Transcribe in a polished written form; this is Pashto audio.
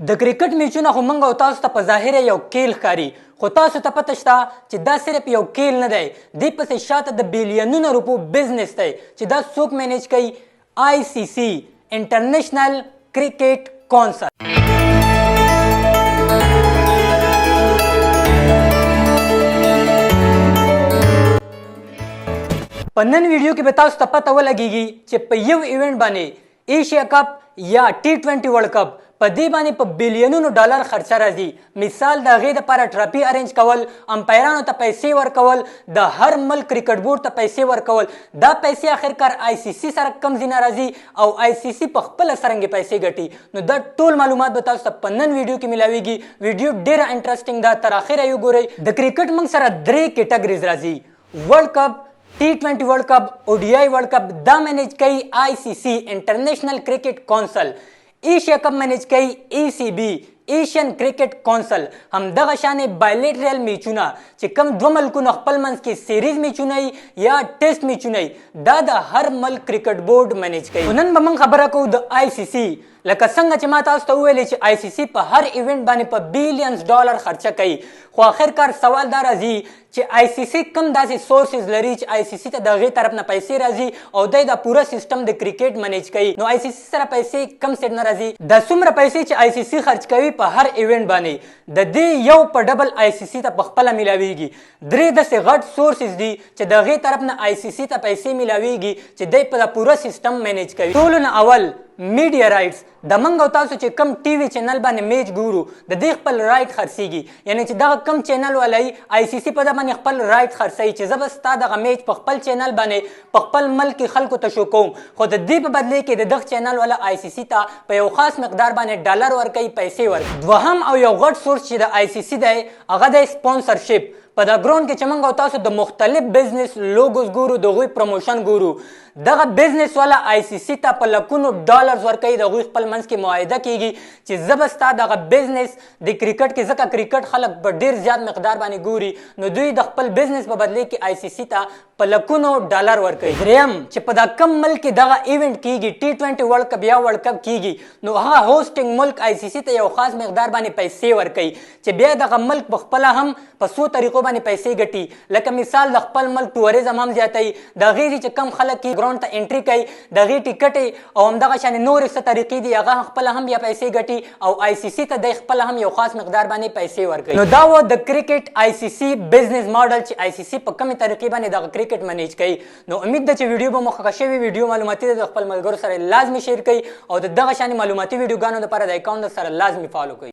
د کرکټ میچونه خو موږ او تاسو ته په ظاهره یو کیل ښکاري، خو تاسو ته پته شته چې دا صرف یو کیل نه دی، دې پسې شاته د بیلینونو روپو بزنس دی چې دا څوک منیج کوي؟ آی سی سی، انټرنیشنل کرکټ کونسل. په نن ویډیو کې به تاسو ته پته ولګیږي چې په یو ایونټ باندې ایشیا کپ یا ټي 20 ورلډ کپ په دې باندې په بیلینونو ډالر خرچه راځي. مثال د هغې دپاره ټرافي ارینج کول، امپایرانو ته پیسې ورکول، د هر ملک کرکټ بورډ ته پیسې ورکول، دا پیسې آخرکار آی سی سی سره کم ځای نه راځي او آی سی سی په خپله څرنګه پیسې ګټي. نو دا ټول معلومات به تاسو ته په نن ویډیو کې ملاویږي. ویډیو ډیره انټرسټینګ ده، تر اخره یې وګورئ. د کرکټ موږ سره درې کیټګریز راځي، ورلډ کپ، ټي 20 ورلډ کپ، او ډي آی ورلډ کپ. دا منیج کوي آی سی سی، انټرنیشنل کرکټ کونسل. ایشیا کپ منیج کوي ای سی بی، ایشین کرکټ کونسل. هم دغه شانې بایلیټرل میچونه چې کوم دوه ملکونه خپل منځ کې سیریز میچونه یا ټیسټ میچونه، دا د هر ملک کرکټ بورډ منیج کوي. نن به موږ خبره کوو د آی سی سی. لکه څنګه چې ما تاسو ته وویلې چې آی سی سی په هر ایونټ باندې په بیلینز ډالر خرچه کوي، خو آخر کار سوال دا راځي چې آی سی سی کوم داسې سورسز لري چې آی سی سی ته د هغې طرف نه پیسې راځي او دی دا پوره سیستم د کرکټ منیج کوي. نو آی سی سی سره پیسې کم سیټ نه راځي. دا څومره پیسې چې آی سی سی خرچ کوي په هر ایونټ باندې، د دې یو په ډبل آی سی سی ته په خپله میلاویږي. درې داسې غټ سورسز دي چې د هغې طرف نه آی سی سی ته پیسې میلاویږي چې دی په دا پوره سیستم منیج کوي. ټولو نه اول میډیا رائټس. د منګ او تاسو چې کم ټي وي چینل باندې میچ ګورو، د دې خپل رائټ خرڅیږي. یعنی چې دغه کم چینل ولای آی سی سی په دا باندې خپل رائټ خرڅوي چې زه به ستا دغه میچ په خپل چینل باندې په خپل ملک کې خلکو ته شو کوم، خو د دې په بدلې کې د دغه چینل والا آی سی سی ته په یو خاص مقدار باندې ډالر ورکوي، پیسې ورکوي. دوهم او یو غټ سورس چې د آی سی سی دی هغه دی سپانسرشپ. په دا ګراوند کې چې موږ او تاسو د مختلف بزنس لوګوز ګورو، د هغوی پروموشن ګورو، دغه بزنس والا آی سی سی ته په لکونو ډالرز ورکوي. د هغوی خپل منځ کې معاهده کیږي چې زه به ستا دغه بزنس د کرکټ کې، ځکه کرکټ خلک په ډیر زیات مقدار باندې ګوري، نو دوی د خپل بزنس په بدلې کې آی سی سی ته په لکونو ډالر ورکوي. دریم چې په دا کم ملک کې دغه ایونټ کیږي، ټي 20 ورلډ کپ یا ورلډ کپ کیږي، نو هغه هوسټینګ ملک آی سی سی ته یو خاص مقدار باندې پیسې ورکوي چې بیا دغه ملک په خپله هم په څو طریقو باندې پیسې ګټي. لکه مثال د خپل ملک ټوریزم هم زیاتوي، د هغې چې کم خلک کې ګراوند ته انټري کوي د هغې ټیکټې او همدغه شان نورې څه طریقې دي، هغه خپله هم بیا پیسې ګټي او آی سی سی ته دی خپله هم یو خاص مقدار باندې پیسې ورکوي. نو دا و د کرکټ آی سی سی بزنس ماډل چې آی سی سی په کومې طریقې باندې دغه کرکټ منیج کوي. نو امید ده چې ویډیو به مو خوښه شوې. ویډیو معلوماتي ده، د خپل ملګرو سره لازمي شیر کړئ او د دغه شان معلوماتي ویډیوګانو لپاره د اکاونټ سره لازمي فالو کړئ.